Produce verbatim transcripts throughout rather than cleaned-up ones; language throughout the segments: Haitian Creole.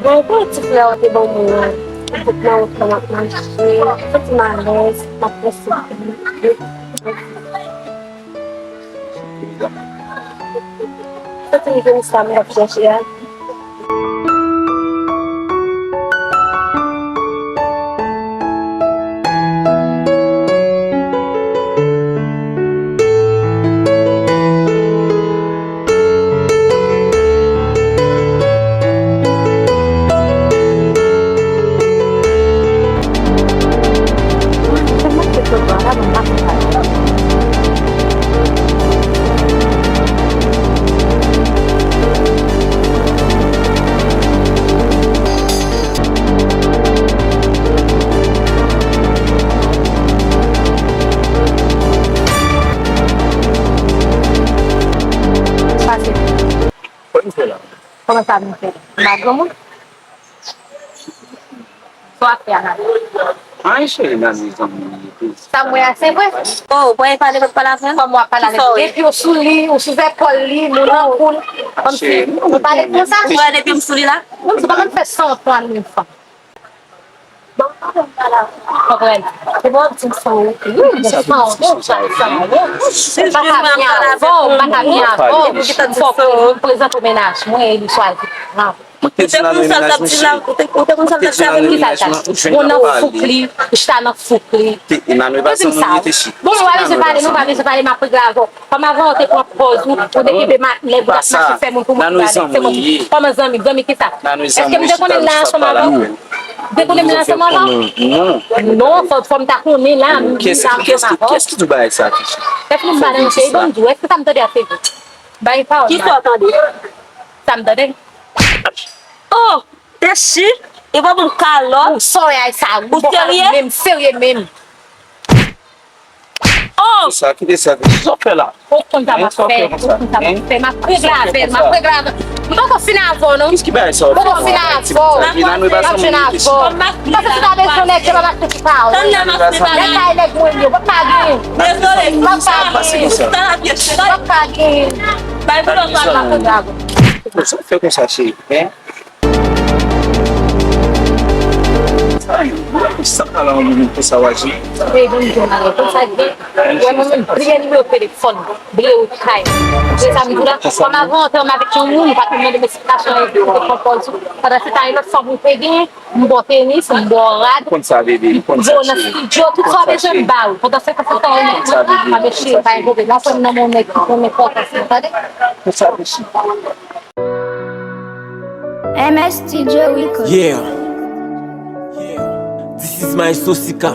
Mwen pou ti flè w te ban mwen an. Tout nan wout la m ap mache, m santi m alèz, m ap prese. Santi m jwenn sa m t ap chèche a. Pase. Kòman sa vin fè? M pa granmoun. Sa w ap fè a, Nani? Anyen, cheri, Nani zanmi m li ye tou. Sa m wè a, se vre? Oh, ou pa pale, pa pale avè l? Kòman w ap pale avè l? Epi w sou li, ou sou zèpòl li, moun nan kou l. Kòmsi, ou pale konsa? Ou wè depi m sou li la? Kòmsi w pa konn fè san an pran yon fanm. Konprann. Se bon, ti san ou. Wi, san ou, san ou. M pa ka byen avè w, m pa ka byen avè w. Fòk mwen prezante w mennaj mwen e li chwazi pran. Mwen te di nan mennaj mwen, cheri. Ou te konn sa l t ap di avè m? Kisa l t ap di? Ou nan fouk li, ou chita nan fouk li. Ou di m sa. Bon, mwen pa bezwen pale, nou pa bezwen pale, m ap regle avè w. Kòm avan ou te pran pòz ou, ou te kenbe ma-, nèg ou t ap mache fè moun pou moun ki pa nèg, se moun ki. Kòman zanmi, zanmi kisa? Èske m te konnen l la ansanm avè w? M te konnen m la ansanm avè w? Non, fò, fò m ta konnen la, m la ansanm avè w. Kiyès ki di w bagay sa, Kechi? Èske m pa nan yon peyi? Bon, m di w, èske sa m tande a se vre? Bay pawòl. Kisa w tande? Sa m tande? Oh! Kechi, e pa bon kalòt. Ou serye sa? Ou serye? Menm serye menm. Oh! Kite sa, kite sa. Kisa w fè la? Ou konn sa m ap fè, ou konn sa m ap fè. M ap regle avè l, m ap regle avè l. M poko fin avè w, non. Kisa ki bay sa? M poko fin avè w. M ap fin avè w. Paske si w ta bezwen nèg, se pa mache ki pa w. Tann nan, m ap prepare. Nèg la e nèg mwen yo, w ap pa genyen. Dezole. W ap pa genyen. W ap pa genyen. Bay pou lòt la, m ap regle avè w. Sa w fè konsa, cheri, hein? Ay, sa pa la, yon moun konsa w aji. Wè, mwen menm, bliye nimewo telefòn, bliye wout kay. Se sa m di w la, kòm avan w te ansanm avèk yon moun, ou pa t mande m esplikasyon, epi ou te pran pòz ou. Pandan se tan, yon lòt fanm ou te gen, m ba w tenis, m ba w rad, m voye w nan estidyo, tout sa w bezwen, m ba ou. Pandan se tan, se tan, yon nèg, a mesye, pa gen pwoblèm. Lè w fè m nan men yon nèg ki konnen enpòtans mwen, tande? M S Studio Record. Yeah. This is Maestro Sika.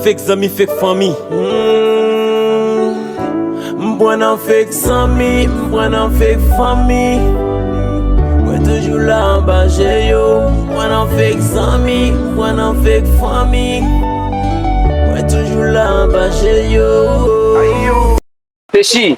Fake zanmi, fake fanmi. Mm. M pran nan fake zanmi, m pran nan fake fanmi. Mwen toujou la anba je yo. M pran nan fake zanmi, m pran nan fake fanmi. Mwen toujou la anba je yo. Kechi.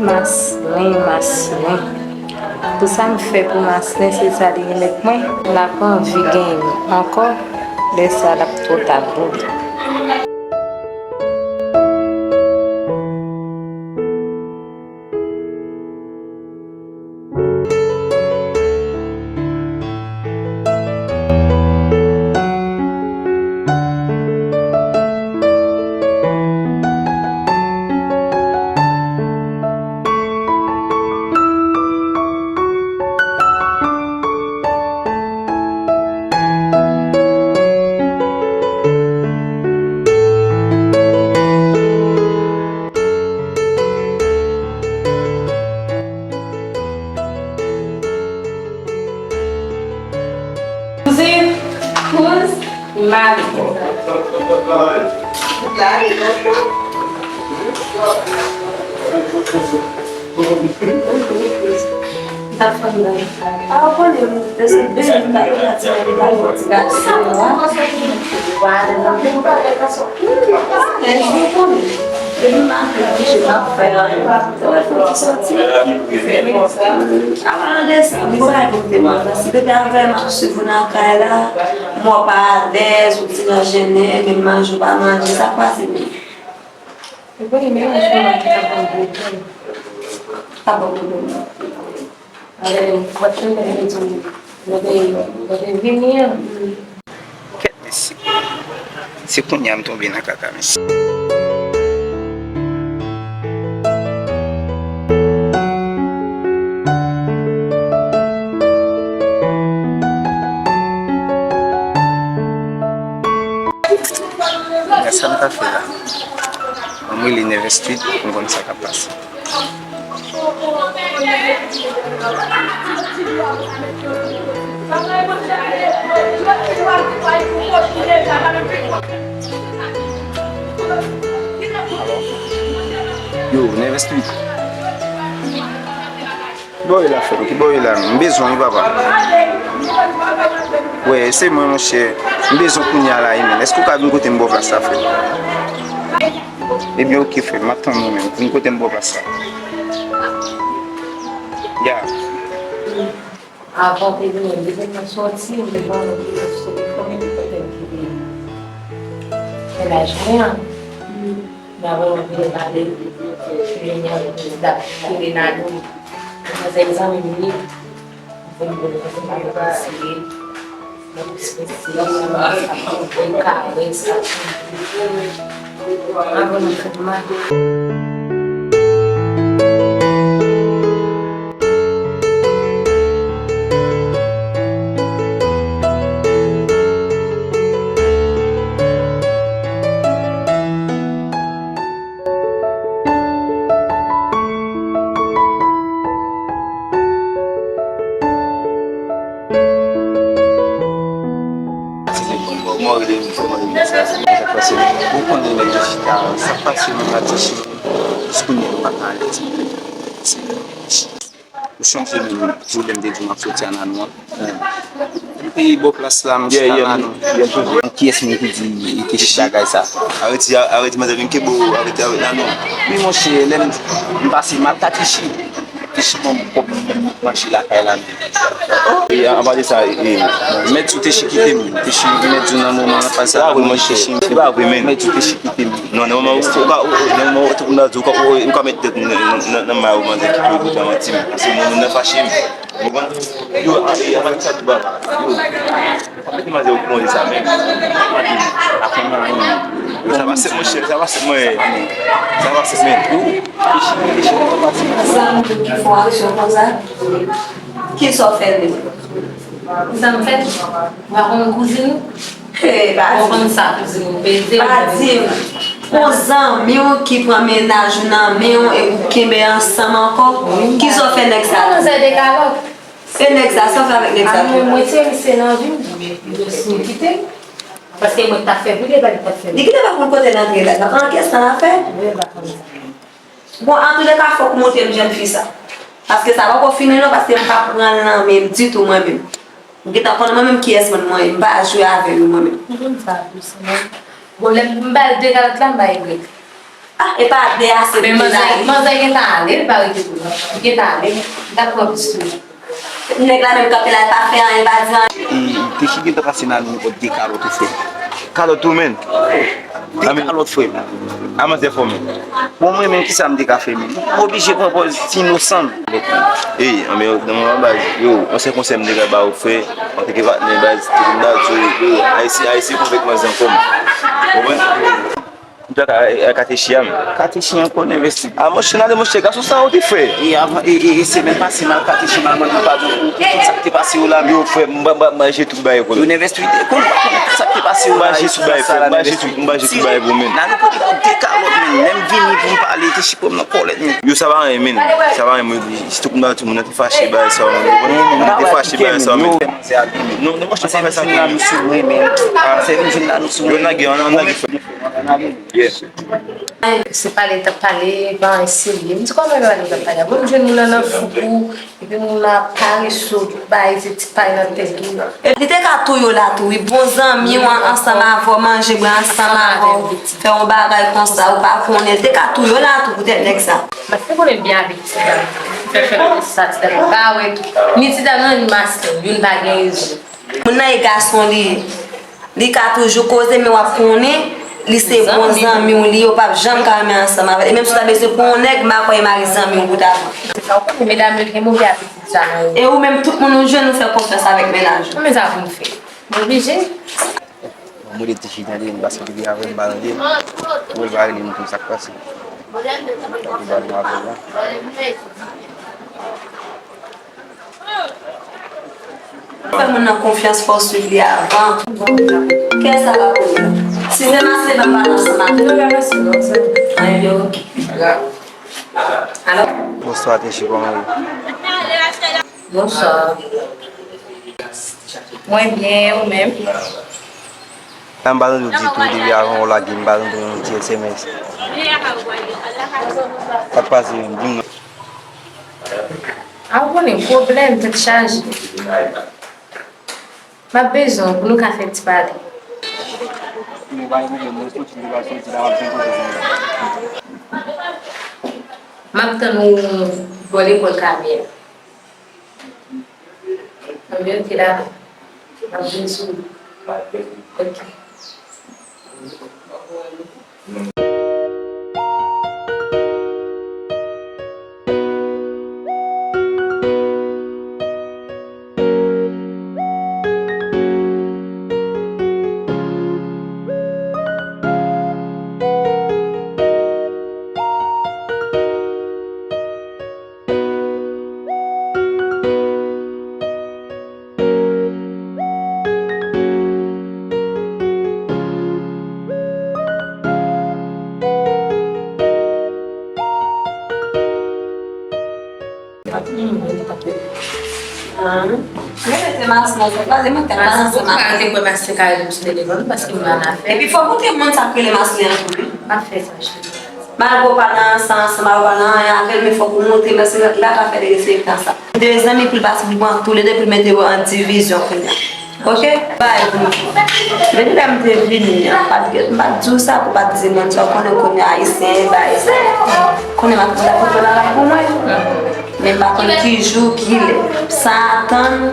Maslin, Maslin. Pou sa m fè pou Maslin, se sa li remèt mwen. L ap anvi genyen m ankò. Lè sa a, l ap twò ta pou li. Mari. Depi m ap fè anyen, m ap fè yon ti sòti. Avan de sa, m pa konte mwen, paske depi avè m ap swiv ou nan kay la, m wè w pa alèz, ou ti nan jennen, menm manje w pa manje, sa k pase menm? Ou konnen menaj mwen ki ta ban m pwoblèm. Ta ban m pwoblèm. Alè, w ap tande m di w, mwen te, mwen te vini an. Kèt mesye. Se kounye a m tonbe nan kaka, mesye. Sa m ka fè la? Ban m rele nèf venntuit pou m konn sa k ap pase. Yo, nèf venntuit. Ki bò w ye la, frè m? Ki bò w ye la? M bezwen w wi, papa. Wè, se mwen, monchè. M bezwen w kounye a la, wi, menn. Èske w ka vin kote m bò plas la, frè m? Ebyen, oke, frè m. M ap tann ou, menn. Vin kote m bò plas la. Ya. Avan w te vini, m te gentan sòti, m te pran yon ti sòti, konnen ki kote m kite mennaj mwen an. Nan vreman byen pale, Lilian t ap kole nan nou. Manzè zanmi m ye, m vin pou l, m vin pou l konseye, m ap eksplike sa, sa pou l, karès, sa pou l. Mwen vrèman fè mal. Ou konnen nèg yo chita, sa k pase menm la, ti chim, jiskounye a m pa ka alèz. Ou chanje menm jou lè m te di w m ap soti a Nanou an. Epi bò plas la, m chita Nanou. Kiyès menm ki di li te chita bagay sa? Arete, arete, manzè vin kenbe w, arete, arete Nanou. Wi, monchè, lè m, m pase, m al ta Techi. Techi ban m kòb pou m mache lakay la. E, anba de sa, e, mèt sou Techi kite m. Techi mèt di w nan moman nan, faz sa, mwen Techi. Se pa vre, men. Mèt sou Techi kite m. Non, nan moman ou, ou ka, ou, nan moman ou, ou ka, ou, ou ka mete tèt nan, nan, nan may ou, manzè kite w, ou pa manti m. Paske moun nan fache m. Ou konprann? Yo, a, e, a, sa tou ba. Yo. Pa mete manzè ou konn sa, men. Yo, sa pase, monchè, sa pase, mwen. Sa pase, men. Zanmi ki fè aksyon konsa, ki sa w fè l menm? Sa m fè? Ou pa konn kouzin ou? Hey, pa di m. Ou konn sa kouzin ou peze? Pa di m. Yon zanmi w ki pran mennaj ou nan men w epi w kenbe ansanm ankò, ki sa w fè nèg sa? Manzè de kalòt. E nèg sa, sa w fè avèk nèg sa? A mwen, mwen se misye nan vi m, m kite l. Paske mwen t ap fè pwile, pa li t ap fè. Li kite pa konn kote l antre la, l ap ankès nan afè. Mwen pa konn sa. Bon, antouleka, fòk ou montre m jèn fi sa. Paske sa poko fini non, paske m pa pran l nan men m ditou mwen menm. M gentan konnen mwen menm kiyès moun mwen ye, m pa jwe avè yo mwen menm. M konn sa tou, se mwen. Bon, lè m ba l de kalòt la, m ba l grèk. Ah, e pa de a, se pou manzè, manzè gentan ale, li pa rete tou non. Li gentan ale, li t ap pran plis toujou. Nèg la menm kanpe la, li pa fè anyen, li pa di anyen. E, Techi gentan pase nan nou yon de kalòt ou fè. Kalòt ou menm. De kalòt frè m. A manzè fò menm. Bon, mwen menm, kisa m te ka fè menm? M oblije pran pòz ti inosan. Ey, anben, nan moman baz, yo, yon sèl konsèy m te ka ba ou frè, antanke patnè baz, te konn ba w, yo, Ayisyen, Ayisyen konn fè manzè ankò m. Konprann? M te ka, e, e, Katechi a m. Katechi ankò, nèg venntuit. A, monchè, n ale, monchè, gason sa ou te fè. E avan, e, e, e semèn pase, m al Katechi, m al mande l padon pou, pou tout sa k te pase yo la, men. Yo, frè, m, m, m, manje tout bagay pou ou. Yo, nèg venntuit, e, konn pa konnen tout sa k te pase yo la, e tout bagay, frè, m manje tout, m manje tout bagay pou ou, men. Nan nou kote pou de kalòt, men. Lè m vini pou m pale, te chipon m nan kòlèt, men. Yo, sa pa anyen, men. Sa pa anyen, men. Si tout moun, tout moun nan te fache, bagay sa, men. Ou konprann? Moun nan te Achte bagay sa, men. Non, non, pa achte bagay sa, men. Yo nage, an nage. Yeah. Se pale, t ap pale, pa anyen serye. M di, kòman yo pale, t ap pale? Bon, m jwenn moun nan nan foukou, epi moun nan ap parese, tout bagay, se ti pay nan tèt li. Li te ka touye w la tou, wi. Bon zanmi w ansanm avè w, manje bwè ansanm avè w, fè yon bagay konsa, ou pa konnen. Li te ka touye w la tou poutèt nèg sa. Paske konnen byen avèk ti dam. Fè fè sa ti dam pa wè tou. Ni ti dam nan, ni masten, youn pa gen rezon. Moun nan e gason li ye. Li ka toujou koze, men w ap konnen li se bon zanmi w li ye, ou p ap janm ka renmen ansanm avè l. E menm si w ta bezwen pran yon nèg, m pa kwè e mari zanmi w pou ta pran. Se sa, ou konnen medam yo gen move apetit sa nan yo. E ou menm, tout moun ou jwenn, ou fè konfyans avèk mennaj ou. Konbyen sa pou m fè? M oblije. Mwen mande ti fi tande m, paske depi avè m pa tande m. Mwen pa rele m pou sa k pase. Ou ba nou avè la. Fè moun nan konfyans, fò w swiv li avan. Kè sa pa pou li. Si se mache, pa pale ansanm avè l. Anyen, ok. Alo? Bonswa, Techi, kòman w ye? Bonswa. Mwen byen, ou menm? Sa m pa tande w ditou, depi avan w lage, m pa tande w yon ti S M S. Sa k pase menm? Di m non. A, ou konnen, pwoblèm, tèt chaje. M ap bezwen w pou nou ka fè ti pale. Nou pa gen pwoblèm, mwen soti, nou pa soti la, m ap vin kote w. M ap tann ou bò lekòl Kamyè. Anben, ok, dakò. M ap vin sou ou. Ok. Mwen mete mask nan zòt la, se mwen k ap pale ansanm avè w. Mask, ou pa te kwè mask te ka rele m sou telefòn paske m pa nan afè. Epi fòk ou te konn sa k rele mask li an tou, wi. Pa fè sa, cheri. Malgre w pa nan ansanm, ansanm avè w, pa nan anyen avè l, men fòk ou montre, men se la k ap fè derespektan sa. De zanmi pou l pase pou pran toulede pou l mete yo an divizyon kounye a. Ok? Bay pou nou. Depi lè m te vini an, m pa t gen, m pa t di w sa pou w pa t di moun sa, w konnen kounye a ayisyen, bay sa. Konnen m ap konn ap fè bagay pou mwen. Men m pa konn ki jou, ki lè. Sa atann.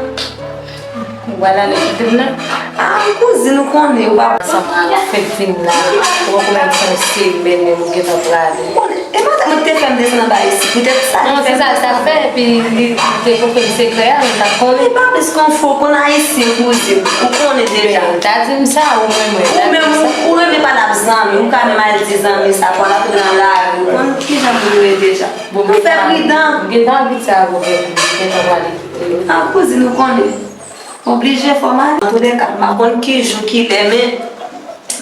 Ou pral ale kite m nan? A, kouzin, ou konnen, ou pa. Sa pa fèk vin la. Ou poko menm fè yon semèn, menm ou gentan prale. Ou konnen, e maten mwen te fè m desann anba isit, poutèt sa. Non, se sa l t ap fè, epi li te konfime sekrè a, men m pa t konnen. E pa plis konfime, ou konn ayisyen, kouzin, ou konnen deja. Ou ta di m sa, ou menm, ou menm, ou renmen pale ap zanmi, ou ka menm al di zanmi sa, pou al ap nan lari, ou konn kijan moun yo ye deja. Bon, ou fè pridan. M gentan anvi sa avè w, m gentan prale kite yo. A, kouzin, ou konnen. Oblije fò m ale. Antouleka, m pa konn ki jou, ki lè, men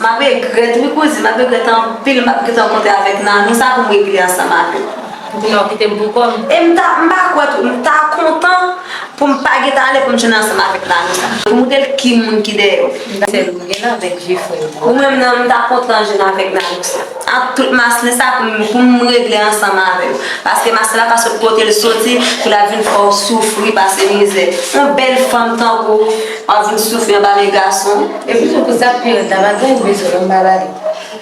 m ap regrèt, wi, kouzin, m ap regrèt anpil, m ap gentan kontre avèk Nanou sa pou m regle ansanm avè l. Ou konnen w kite m pou kò m. E m ta, m pa kwè tou, m ta kontan pou m pa gentan ale pou m jwenn ansanm avèk Nanou sa. Pou m montre l ki moun ki dèyè w. M ta sèl ou gen la avèk je frè m. Ou menm nan, m ta kontan jwenn avèk Nanou sa. Ak tout maslin sa pou m, pou m regle ansanm avè w. Paske maslin la pa sot kote l soti, pou l ap vin fè w soufri, pase mizè. Yon bèl fanm tankou w, w ap vin soufri anba men gason. Epi tou, pou sa pi rèd la, pa gen bezwen, non, m pa ba li.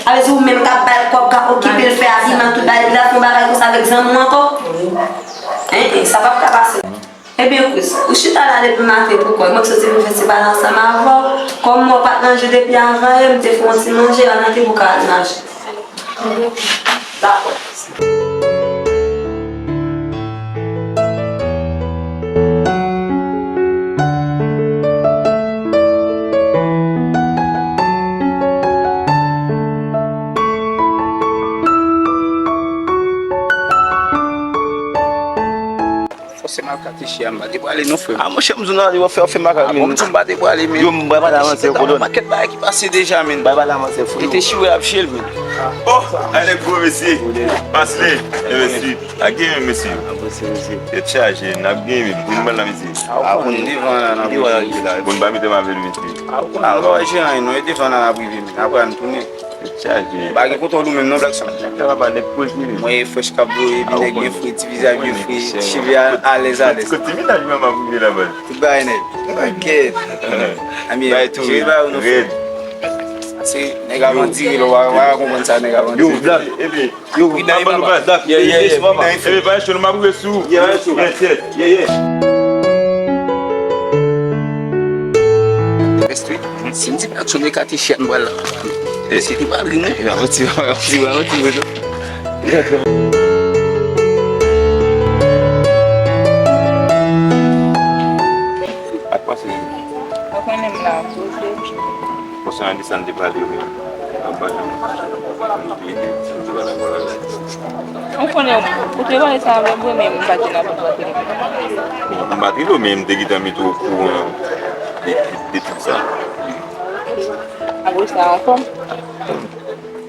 Sa vle di ou menm k ap ba l kòb, k ap okipe l, fè abiman, tout bagay, epi l ap fè yon bagay konsa avèk zanmi w ankò? Wi. En, en, sa p ap ka pase. Ebyen, Chris, ou chita la depi maten poukò w? Mwen k soti vin fè ti pale ansanm avè w. Kòm mwen pa t manje depi avan yè, m te fè yon ti manje, ann antre pou w ka al manje. Dakò. Fòseman, al ka te chè a, m pa te prale non, frè m. A, monchè, m di w nan, w ap fè, w ap fè makak, men. A, bon, m di w m pa te prale, men. Yo, m bay pale a manzè, kolòn. Pakèt bagay ki pase deja, men. Bay pale a manzè, frè. Li te chire ap jel, men. Oh, ale gwo mesye. Pas li, e mesye. A gen men mesye. Tèt chaje, n ap gen men. Pou nou la mesye. A ou konn devan la, n ap gen la. Bon, n pa mete m avè l mesye. A ou konn, nou pa wè jeran non, e devan la n ap rive men. Apre a n tounen. Tèt chaje. Pa gen kontwòl ou menm non, Black Sam. Sa va pa nèg poze men. Mwen e frèch k ap bloye, epi nèg byen fre, ti vizaj byen fre, ti cheve alèz alèz. Kote mennaj mwen m ap rive la baz. Tout bagay nèt. Kèt. Anbyen, jere bagay ou nan fè. Se nèg avan dire lò, w a, w a konprann sa nèg avan dire. Yo, Black. Epi, yo, anba nou baz, Black. Yeah, yeah, yeah, mama. Epi, pa cho, nou m ap rive sou. Yeah, pa cho. Yes, yes. Yeah, yeah. Best wi. Si m di Black Sam ekate chèn m pral la. E se ki pa ri non. Yon ti, yon ti, yon ti, yon ti. Ak pase. Ou konnen m la poze. Konsa an desann te pale wi. Anba jan. Ou konnen ou te pale sa avè m vre men m pa te nan kontra telefòn. Bon, m pa te do men m te gentan mete w okouran de, de tout sa. Apre sa anfòm.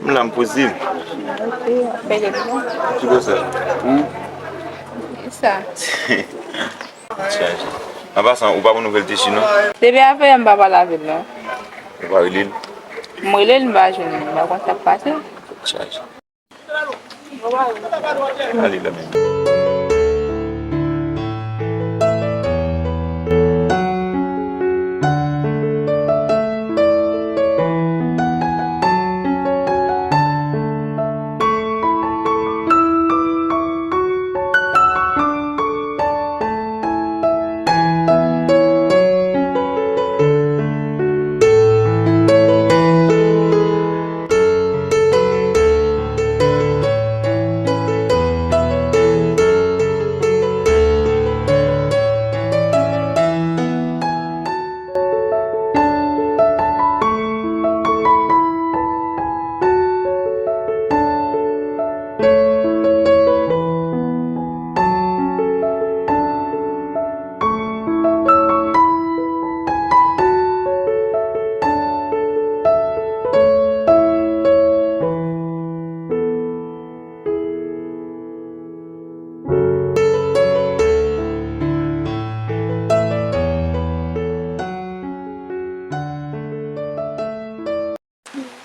M la m poze. Ok, bèl non. Ki konsa? Hmm? Sa. Chaje. An pasan, ou pa pran nouvèl Techi non? Depi apre yè m pa pale avè l non. Ou pa rele l? M rele l, m pa jwenn li, m pa konn sa k pase. Chaje. Ale la menm.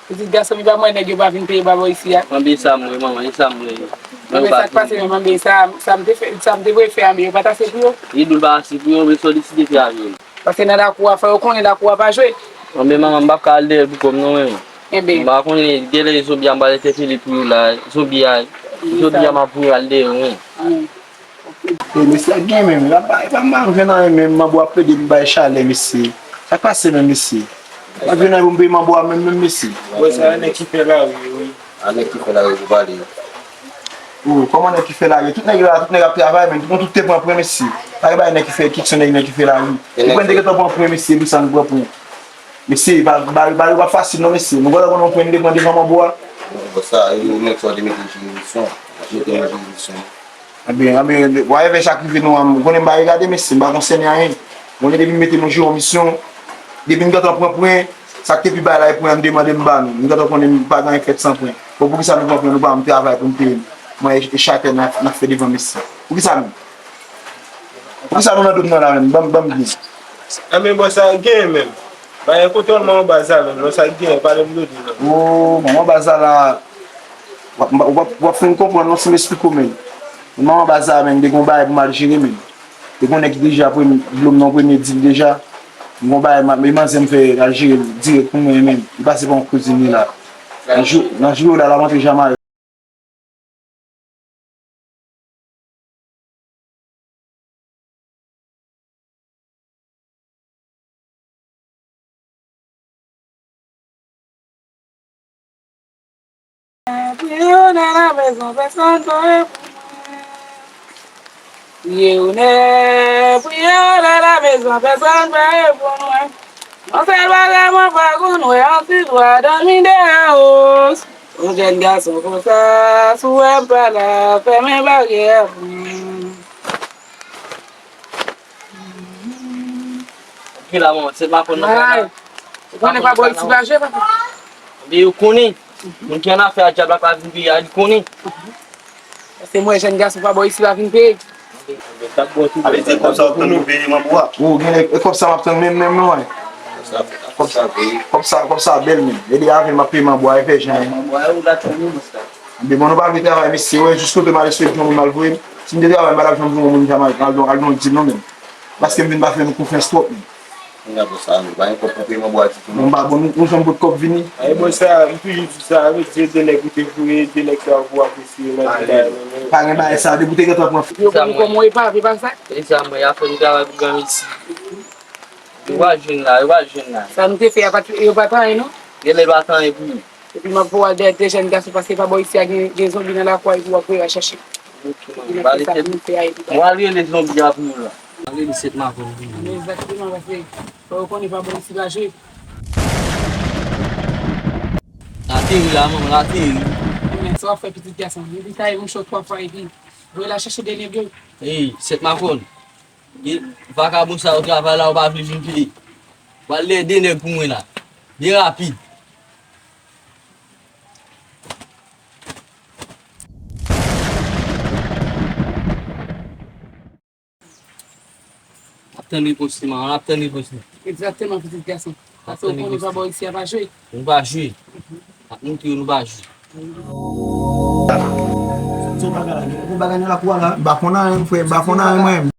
Pitit gason m, li pa mwen nèg yo pa vin peye baba isi a. Manbe sa m ye, manman, e sa m ye. Manbe sa k pase menm, manbe sa, sa m te fè, sa m te vle fè a, men yo pa t ase pou yo. Li di w l pa ase pou yo, men sa w deside fè avè l. Paske nan lakou a, fò yo konnen lakou a pa jwe. Manbe manman, m p ap ka al dèyè l pou kò m non, men. Enben. M pa konnen, genlè zonbi a m pral entèpele pou yo la, zonbi a, zonbi a m ap voye al dèyè w, men. E mesye a gen menm, e pa, e pa mal jwenn anyen menm, manbo ap plede pou bay chalè mesye. Sa k pase menm mesye? Pa jwenn anyen pou m peye manbo a menm, menm mesye. Bon, sa nèg ki fè lari, wi. A nèg ki fè lari pou pale. O, kòman nèg ki fè lari? Tout nèg la, tout nèg ap travay, men tout, tout te pran pwen mesye. Pa gen bagay nèg ki fè, ki se nèg, nèg ki fè lari. Ou pran te gentan pran pwen mesye, pou sa nou pran pwen. Mesye, ba, ba, ba yo pa fasil non mesye. Nou gentan konn yon pwen nou te pran devan manbo a. Bon, sa, e nou menm sa w te mete jiridiksyon. Mete yon jiridiksyon. Anben, anben, whatever sa k rive nou an, ou konnen m pa regade mesye, m pa konsène anyen. Konnen depi m mete nou jwe yon misyon, depi n gentan pran pwen, sa k te pi bay la e pwen an, n demande m ba nou. Nou gentan konnen m pa gen anyen k fèt san pwen. Bon, poukisa nou pran pwen, nou pa ban m travay pou m peye m? Mwen e, e chatè n ap, n ap fè devan mesye. Poukisa menm? Poukisa nou nan dòm nan la menm? Ban m, ban m di. Anben, bon, sa gen menm. Ba, e kote w manman Bazala, non, sa gen, pale m de li, non. O, manman Bazala, w ap, w ap, w ap fin konprann, non, si m esplike w, men. Manman Bazala, men, te gon bagay pou m al jere, men. Te gon nèg ki deja pre-, blo m nan premye dil deja. M gon bagay, ma-, e manzè m fè al jere l dirèk pou mwen, men. Li pase pa yon kouzin li la. Nan jou, nan jou yo la, l ap antre Jamayèk. Priye w nan lamezon, pèsonn pa reponn mwen. Priye w nan, priye w nan lamezon, pèsonn pa reponn mwen. Yon sèl bagay mwen pa konn wè, yon ti dwa dòmi dèyè wòch. Yon jèn gason konsa, si w wè m pa la, fèmen baryè a pou mwen. Ki la, manman, se pa konn nan kay la. Ou konnen pa bò isi pa jwe, papa. Men yo konnen. Moun ki annafè a dyab la pa vin peye a, li konnen. Paske mwen jèn gason pa bò isi pa vin peye. Sa bon tou. Sa vle di kòb sa w ap tann pou peye manbo a? Ou gen e kòb sa m ap tann menm, menm non, wi. Kòb sa, kòb sa, kòb sa bèl menm. Ede avè m ap peye manbo a, e fè jan. Manbo a, ou la tann ou, monchè. Anben bon, nou pa vle travay, mesye, wè, jis kote m al eseye jwenn moun m al voye m. Si m te travay, m pa t ap janm voye yon moun Jamayik, al don, al don di l non menm. Paske m vin pa fè nou konfyans twòp menm. Moun ap sa, nou pa gen kòb pou peye manbo a ditou non. Bon, ba bon, nou, nou janm pot kòb vini. Ay, bon, sa, m toujou di sa, yo di de nèg ou te voye, de nèg sa yo pou apresye nan vi la, non, non. Pa gen bagay sa, depi w te gentan pran. Yo konn kòman w epave, pa sa? E sa, mwen, y a fè m travay pou granmesi. Yo pa jwenn la, yo pa jwenn la. Sa nou te fè a, pa t, yo pa t anyen, non? Genlè yo pa t anyen pou yo. Epi m ap voye al dèyè de jèn gason, paske pa bò isi a gen, gen zonbi nan lakou a, epi w ap voye al chache. Epi n ap fè sa pou nou fè a, epi mwen al rele zonbi a pou yo la. Al rele sèt makòn pou yo. Men egzakteman, paske fò yo konnen pa bò isi pa jwe. L ateri la, manman, l ateri. Men sa w ap fè pitit gason. Epi taye mouch yo twa fwa, epi voye l al chache de nèg yo. Ey, sèt makòn. E vakabon sa yo travay la, yo pa vle vin peye. Pral lè de nèg pou mwen la. Byen rapid. Ap tann ripons li, manman, ap tann ripons li. Egzakteman, pitit gason. Paske ou konnen pa bò isi a pa jwe. Nou pa jwe. Ap montre yo nou pa jwe. M pa konn anyen, frè, m pa konn anyen, mwen.